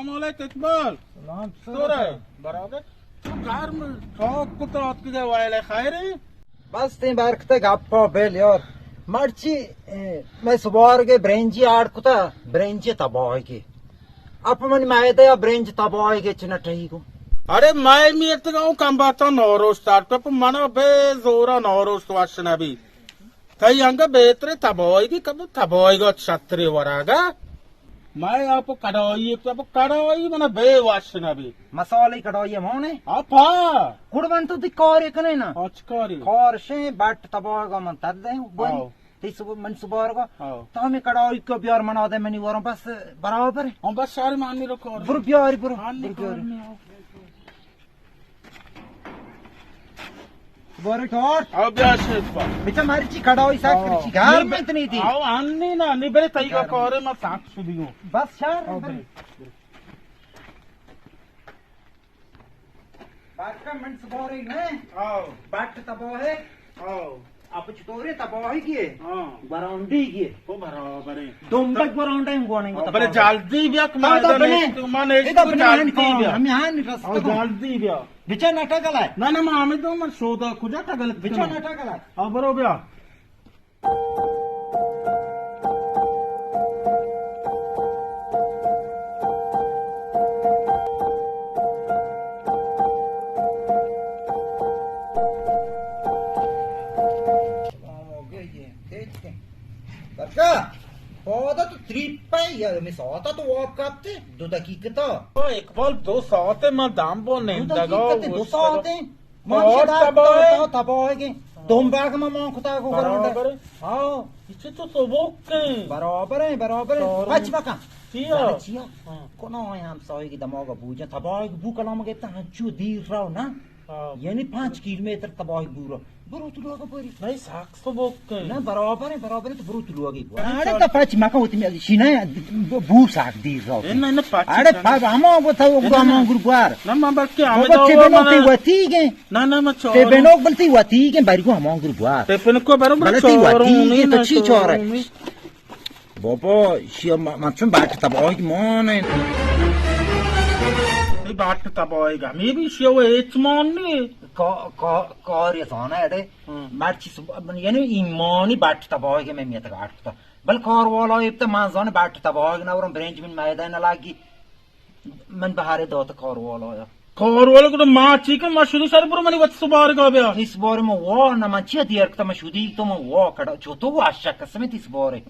مولک اقبال۔ سلام۔ تو رہے برابر۔ تو گھر میں ٹھوک کتا اتکگے وائلے خیرے؟ بس تیں برکت گپا بل یار۔ مرچی، اے، میں سبارگے برنجی آڑ کتا، برنجی تباہگے۔ اپ منی معدہ یا برنج تباہگے چنا ٹہی گو۔ ارے میں میتگا ہوں کم باتا نوروست آڑ کتا، پر منا بے زورا نوروست وش نبی۔ تئی انگہ بہترے تباہگی کبو، تباہگا شترے وراگا۔ مئے آپ کڑائی، آپ کڑائی منا بے وش نہ بی۔ مسالے کڑائی مانے؟ آپا۔ کڑ من تو دی کارے کنے نا۔ اچ کارے؟ کار شے بٹ تباہگا من تر دے بن۔ آؤ۔ تی صبح من صبح رگا۔ آؤ۔ تا ہمیں کڑائی کو بیار منا دے منی ورم بس برابر ہے۔ ہاں بس سارے مانی رو کار۔ برو بیاری برو۔ مانی برو کار بیاری۔ میں آؤ۔ بارے ٹاٹ۔ آؤ بیا شیف با۔ بچا ماری چی کڑائی ساک آؤ۔ کرچی گھر نی میں اتنی تھی۔ آؤ آنی نا، نی بلے تئی گھر کارے ما ساک شدی ہوں۔ بس شہر آؤ بلے۔ بارکا من سبارے نے۔ آؤ۔ بٹ تباہ ہے۔ آؤ۔ آپ چطورے تباہی کیے؟ ہاں۔ برانڈی کیے۔ او برابر ہے۔ دومبک برانڈا ہم گونے ہاں، بلے جلدی بیا کہ ما ادا بنے۔ تو من ایک ادا تو بنے جلدی بیا۔ ہمیں ہاں نہیں رستہ آؤ، کو۔ جلدی بیا۔ بچا نٹا گلا ہے۔ نہ، نہ، ما ہمیں تو من شودا کجا ٹگل بچا نٹا گلا ہے۔ آؤ، برو بیا۔ برکا، پادا تو تریپ پہ یا ہمیں ساعتا تو واک کپتے، دو دقیقہ تا۔ او اقبال، دو ساعت ما دام بو دو نندگا دقیقہ تے، دو ساعت ہیں۔ ما اور شدا تباہ ہے۔ تباہ ہے کہ دوم باغ ما مان کتا کو برابر ہے۔ ہاں۔ اچھے تو تو بوک کہیں۔ برابر ہے، برابر ہے۔ پچ بکا۔ چیا؟ زیادہ چیا؟ ہاں۔ کنا ہے ہم ساوی کی دماغ بوجا، تباہ بو کلام گتا ہنچو دیر رو نا۔ ہاں۔ یعنی پانچ کیلومتر تباہ بو رو۔ برو تو لوگ بری۔ نہیں، ساک تو بوک کہیں۔ نہ، برابر ہے، برابر ہے، تو برو تو لوگ بری۔ اڑے تو پچ مکا ہوتی میں شینا بو ساک دیر رو۔ اے نہ، نہ، پچ اڑے نہ۔ پا ہما گو تھا گو ہما گروپار۔ نہ، ما بلکہ ہمیں تو تے بنو تے وتی گے۔ نہ، نہ، ما چور تے بنو بلتی وتی گے بری گو ہما گروپار۔ تے پن کو برو بلتی وتی گے تو چی چور ہے؟ بابا، شیا ما-، من چون بٹ تباہی مان ہے۔ اے بٹ تباہی گا، می بھی شیا وہ ایچ مان نہیں۔ کا-، کا-، کار یہ زانا ہے دے۔ ہاں۔ مرچی سب-، یعنی ایمانی بٹ تباہی گے میں میت گاٹ کتا۔ بل کار والا ایبتا من زانا بٹ تباہی نہ ورم برنج من میدان نہ لگی۔ من بہارے دات کار والا یا۔ کار والا کو ما چی کن، ما شدی سر برو منی وت سبار گا بیا۔ اس بار ما وا نہ من چی دیر کتا، ما شدی تو ما وا کڑا، چو تو وا شک سمت اس بارے۔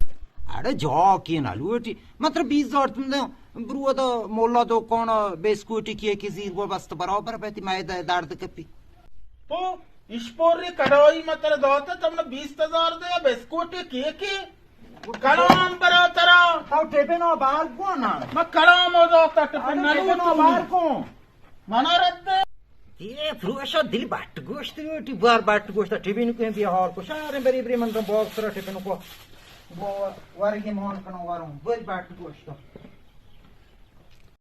اڑے جا کی نہ لوٹی، مطلب بیس ہزار تم دے، برو دا مولا دکان بسکوٹی کی کی زیر وہ بس برابر بیتی، میں دے درد کپی۔ تو اشپوری کڑائی ما ترا داتا، تم نے بیس ہزار دے بسکوٹی کی کی؟ کلام برا ترا۔ تو ٹیپے نو بار کو نا۔ ما کلام ہو داتا، ٹیپے اڑے نہ ٹیپے نو تو۔ بار کو۔ منا رد دے۔ یہ فروشا دل بٹ گوشت، ٹی بار بٹ گوشت، ٹیپے نو کو بیا حال کو۔ شارے بری بری من تو باکس را ٹیپے نو کو۔ وہ ورگی مان کنو وروں، بری بٹ گوشت۔